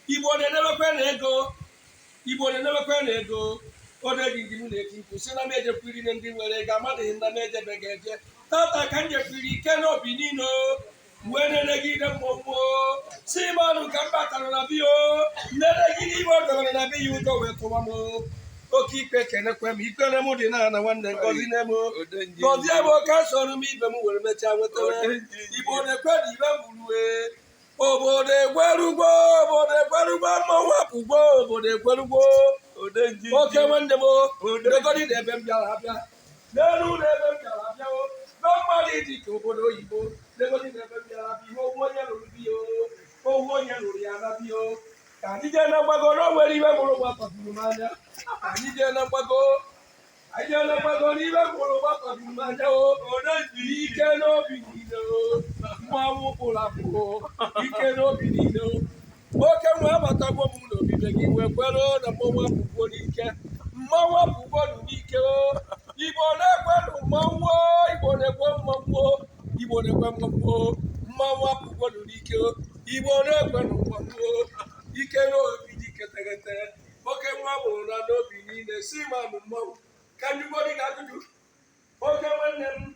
Igbo na-edebekwe na ego. Igbo na-edebekwe na ego. Odeji m na-eti mkpu si na m ejekwiri na ndị nwere ego amadịghị na m ejebeghị eje. Tata ka m jekwiri ike n'obi niile o, wee nenegide mmọnwụ o. Si manụ ka m batara na biya o, nenegide iwe o debere na biya ụjọ wee tụwa m o. Oke ikpe kenekwe m, ikpere m dị na ana nwanne ngọzi nne m o. Gọzie m oke sọrọ m ibe m were mechaa nwetawe. Igbo na-ekwe na ibe m gburu obodo ekwerugbo, obodo ekwerugbo, mmanwụ apụgbo, obodo ekwerugbo. Oke nwanne m negodi na ebe m bịara abịa n'elu na ebe m bịara abịa o na mmadụ dị ka obodo oyibo, negodi na ebe m bịara abịa ihe ogwu onye lụrụ bi o, ogwu onye lụrụ ya na bi o. Ka anyị jee na mgbago na o nwere ibe mụrụ gbakọjuru m anya. Ka anyị jee na mgbago, anyị jee na mgbago na ibe mụrụ gbakọjuru m anya o. Ike n'obi niile o, mmanwụ pụrụ apụ o, ike n'obi niile o. Oke nwa abatagwo m n'obibe gị wee kwere na mmanwụ apụgwo n'ike, mmanwụ apụgwo n'ike o. Igbo na-ekwenụ mmanwụ o, Igbo na-ekwe mmanwụ o, Igbo na-ekwe mmanwụ o, mmanwụ apụgwo n'ike o. Igbo na-ekwenụ mmanwụ o, ike n'obi dị ketekete. Oke nwa mụrụ na n'obi niile si manụ mmanwụ ka njugodi gị ajụjụ. Oke nwanne m,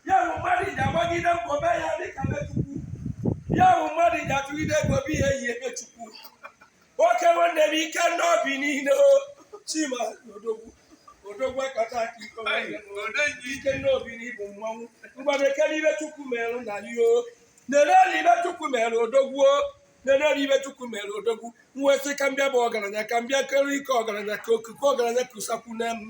ya bụ mmadụ ji agbagide mbọ be ya dịka be Chukwu, ya bụ mmadụ ji atụgide ego be ihe yi ebe Chukwu. Oke nwanne m, ike n'obi niile o, Chima odogwu, odogwu akata aka ike nwanne m o. Ike n'obi na ịbụ mmanwụ mgbadeke n'ibe Chukwu merụ na ya o, nene ibe Chukwu mere odogwu o, nene ibe Chukwu mere odogwu. Mwesị ka m bịa bụ ọgaranya, ka m bịa kere ike ọgaranya, ka okuku ọgaranya kusakwu ne m.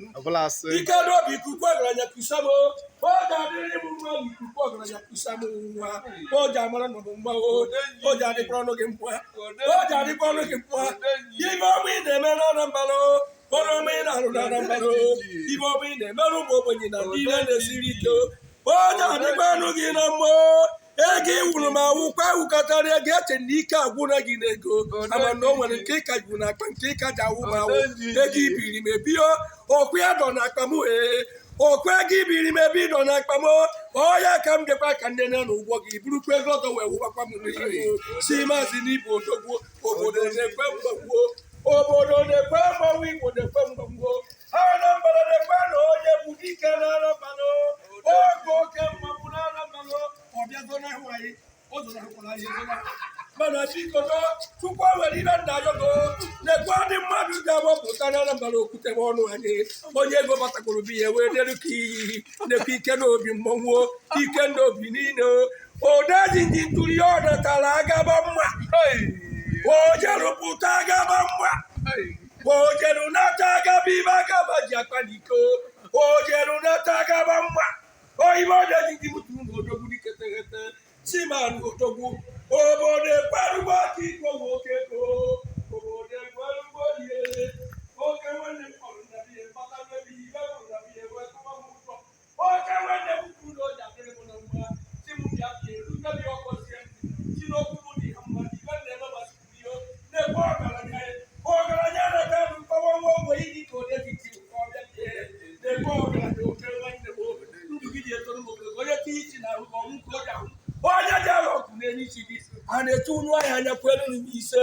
Ike n'obi ikuku ọgaranya kusa m o, o ji adịrị m mma na ikuku ọgaranya kusa m nwa, o ji amara nọ m mma o, o ji adịkwa ọnụ gị mma, o ji adịkwa ọnụ gị mma. Ibe ọma ị na-eme na Anambra o, ọrụ ọma ị na-arụ na Anambra o, ibe ọma ị na-emerụ ụmụ ogbenye na ndị ihe na-esiri ike o, o ji adịkwa ọnụ gị na mma o. Ego ị wụrụ ma awụkwa awụkọtara ego eche na ike agwụna gị n'ego, ama na o nwere nke ịka juru n'akpa nke ịka ji awụ ma awụ. Ego ibiri m ebio okwu ya dọ n'akpa m, ee okwu ego ibiri m ebi dọ n'akpa m, ọya ka m bịakwa ka nne na ụgwọ gị burukwa ego ọzọ wee wụbakwa m n'ihu. Si maazị n'ibu odogwu, obodo na-ekwe mgbagwo, obodo na-ekwe mgbanwe, Igbo na-ekwe mgbagwo, Anambra na-ekwe na onye bụ dike na Anambra, oge oke mmanwụ na Anambra ọ bịago n'ahụ anyị, ọ zụrụ anyị ezona. Mana biko Chukwu nwere ibe nna yogo na-ekwe ndị mmadụ ga-agbapụta na Anambra okwute ọnụ anyị. Onye ego batakwuru bi ya wee deru ka iyi na-ekwe ike n'obi mmọnwụ, ike n'obi niile odeji ndị ntụli ọ natara agaba mma, o jerupụta agaba mma, o jeru nata agaba ibe agaba ji akpa n'iko, o jeru nata agaba mma. Oyibo odeji ndị mụtụrụ na odogwu diketeghete Chimanụ odogwu, obodo ekwerugbo aka iko nwoke ego, obodo ekwerugbo rie. Oke nwanne m kpọrọ na biya bata n'ebe ibe mụrụ na biya wee tụwa m ụtọ. Oke nwanne m kwuru na o ji adịrị m na mma, si m bịa bịa erute bịa ọkọzie m si n'okwu m dị ha mma, ibe na-eme masịrị ihe na-ekwe ọgaranya ya, ọgaranya na-ete nkọwa nwa ogbenye dị ka odeji tiri ka ọ bịa bịa na-ekwe ọgaranya. Oke nwanne m, ndụ gị ji etoro m ogologo, onye tinye isi na ahụ ka ọnwụ ka o ji ahụ onye ji alụ ọgụ na-enye isi gị a na-etu unu ahịa anya kwelu m ise.